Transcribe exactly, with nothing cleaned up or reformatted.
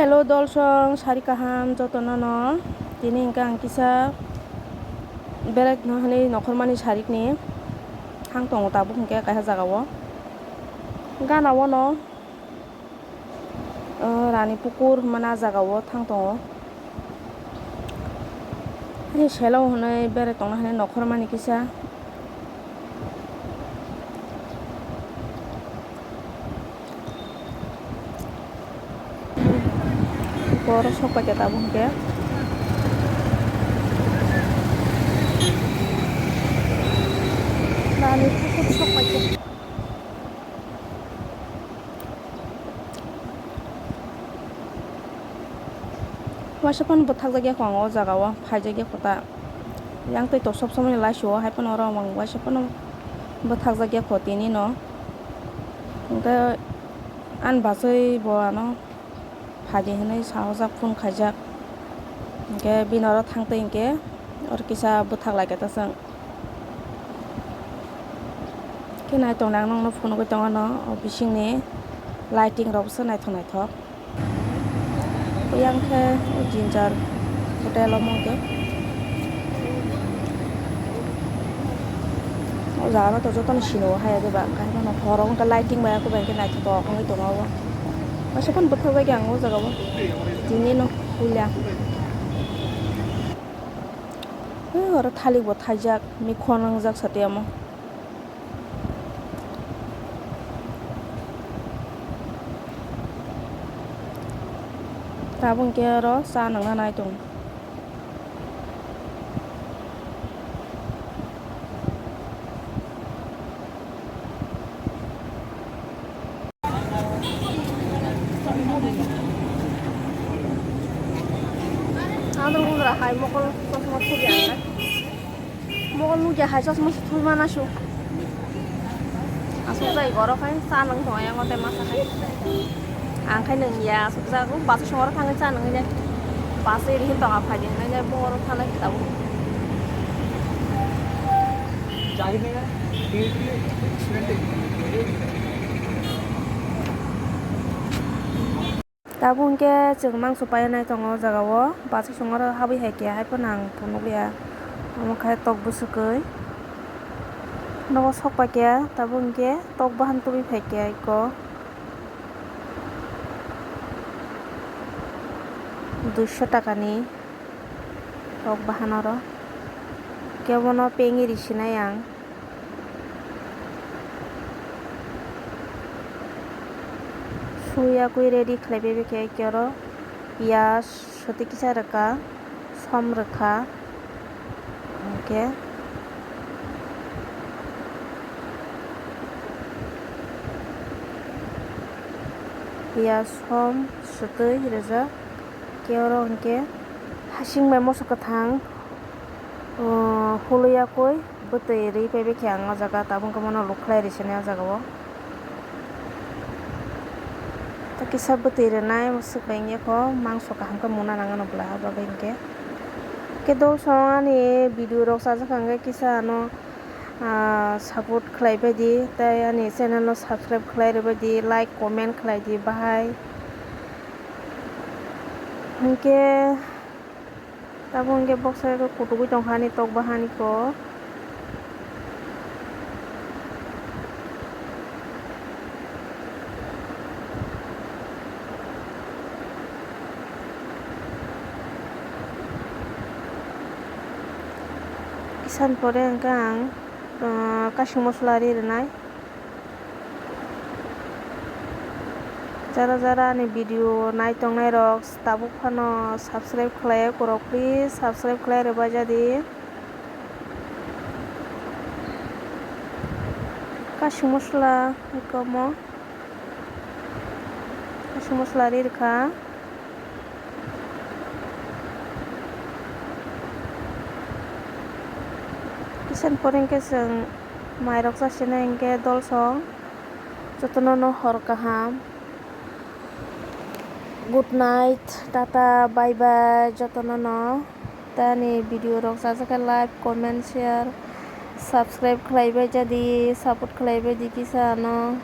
Hello dolsong, sari kaham jotono no. Tini hwnkhe ang kisa berek no hwnwi nokhormani sarikni thang tongo tabuk hwnkhe kaisa jagao. Gana o no, o, Rani Pukur hwnmani ah jagao thang tongo. Ani selo hwnwi berai tongna hwnwi nokhormani kisa. Borok sok paikha tabuk hwnkhe. Nani pukur sok paikha. Waisa phano bwthakjak ya kho ang o jaga o, phaijak ya kho ta. Yang twi to sob somoi laisio hai phano oro ang waisa phano bwthakjak ya kho tini no. Hwnkhe ani bachai bo ano phaidi hwnwi sahojak phone khaijak. Hwnkhe bini oro thang twi hwnkhe oro kisa bwthak lai kha ta chwng. Khe nai tongnai ang nokno phunugwi tongo no, o bisingni lighting rok se naithok naithok. Yang khe ginger hotel omo khe. O jaga no to jotono sini o hai, abo ba hor wngkha lighting bai, ako bai khe naithotok wngwi tongo abo. Waisa phano bwthakjak ya ang o jaga o, tini no puila. Oro thalik bo thaijak, mikhon wngjak sati omo. Tabuk hwnkhe oro cha nangna nai tongo. Andro gundra hai mokol chosma thubya ang. Mokol nukya hai chosma se thumana su. Asuk jai goro khai cha nang thong yang ote masa khai. Ang khai nang ya asuk jago bus songor thangwi cha nang ya. Bus iri hin tonga phai de nang ya boro thanai tabuk. Tabuk hwnkhe chwng mangso painai tongo o jaga o, bus songor habwi hai khe hai phano ang phunukliya, omo khe tok bwswkwi nogo sok paikha, tabuk hwnkhe tok bahan tubui phaikha eko duiso takani tok bahan oro, kebono pengwi risinai ang. Suya kwi ready khlai bai khe oro piyaj sotwi kisa rwkha, som rwkha, hwnkhe piyaj som sotwi rijak, khe oro hwnkhe hasing bai moso kwthang. O, huluya koi bwtwi rwi paibai khe ang o jaga, tabuk wngkha bono luk khlai rwi sini o jaga o. Tei kisa bwtwi rwnai swk bai wngya kho, mangso kaham khe muna nang ano bwlai ha bagwi hinkhe. Khe dol song ani video rok chajak kha hinkhe kisa ano, ah, support khlai bai di, tei ani channel no subscribe khlai rwbai di, like comment khlai di bahai. Hinkhe. Tabuk hwnkhe boksa khe kutugwi tongkha ani tok bahan eko. Kisan pore hwnkhe ang, ah, kasing mosola ri rwnai. Jara jara ani video nai tongnai rok tabuk phano subscribe khlai ya kwrwk, please subscribe khlai rwbai jadi. Kasing mosola komo, kasing mosola ri rwkha. Kisan pore hwnkhe chwng mairok chasinai hwnkhe dolsong. Jotono no hor kaham. Good night, tata, bye bye jotono no. Tei ani video rok chajak khe like, comment, share, subscribe khlai bai jadi, support khlai bai di kisa ano.